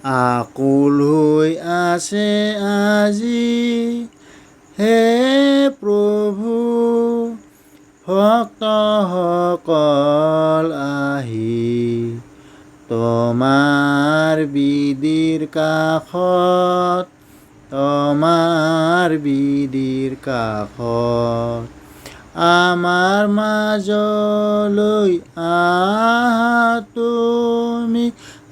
আকুল হৈ আছে আজি, হে প্ৰভু, ভক্তসকল আহি তোমাৰ বেদীৰ কাষত, তোমাৰ বেদীৰ কাষত। আমাৰ মাজলৈ আহা তুমি,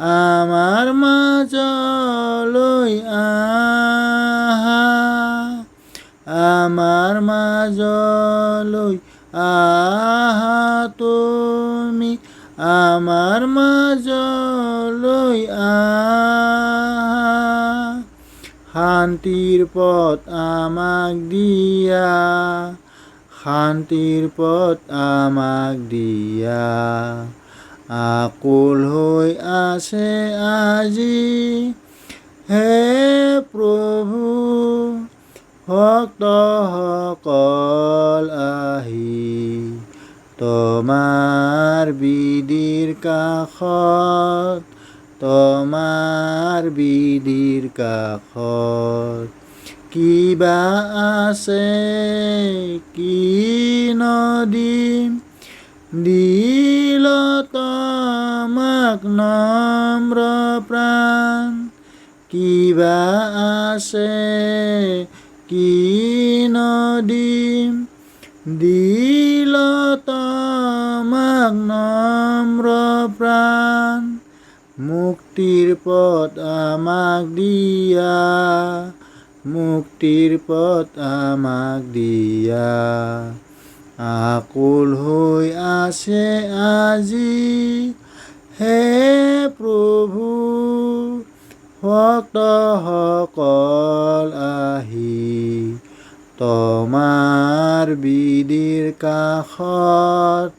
আমাৰ মাজলৈ আহা, আমাৰ মাজলৈ আহা তুমি, আমাৰ মাজলৈ আহা। শান্তিৰ পথ আমাক দিয়া, শান্তিৰ পথ আমাক দিয়া। আকুল হৈ আছে আজি, হে প্ৰভু, ভক্তসকল আহি তোমাৰ বেদীৰ কাষত, তোমাৰ বেদীৰ কাষত। কিবা আছে কি নদিম, দিল তোমাক নম্ৰ প্ৰাণ। কিবা আছে কি নদিম, দিল তোমাক নম্ৰ প্ৰাণ। মুক্তিৰ পথ আমাক দিয়া, মুক্তিৰ পথ আমাক দিয়া। আকুল হৈ আছে আজি, হে প্ৰভু, ভক্তসকল আহি তোমাৰ বেদীৰ কাষত,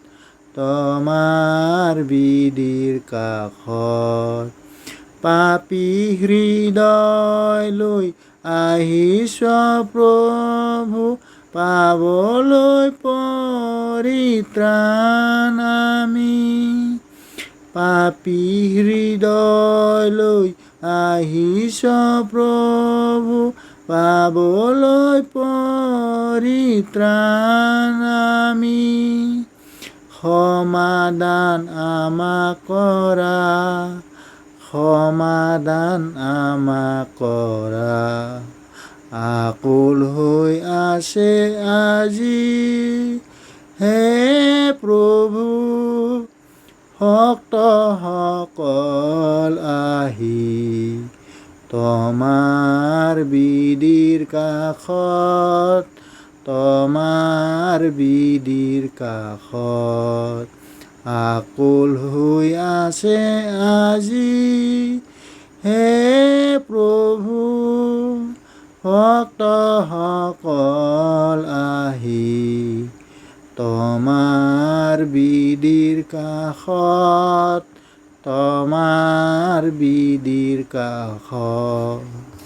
তোমাৰ বেদীৰ কাষত। পাপী হৃদয় লৈ আহিছ প্ৰভু, পাবলৈ পৰিত্ৰাণ আমি। পাপী হৃদয় লৈ আহিছ প্ৰভু, পাবলৈ পৰিত্ৰাণ আমি। সমাধান আমাক কৰা, সমাধান আমাক কৰা। আকুল হৈ আছে আজি, হে প্ৰভু, ভক্তসকল আহি তোমাৰ বেদীৰ কাষত, তোমাৰ বেদীৰ কাষত। আকুল হৈ আছে আজি, হে প্ৰভু, ভক্তসকল আহি তোমাৰ বেদীৰ কাষত, তোমাৰ বেদীৰ কাষত।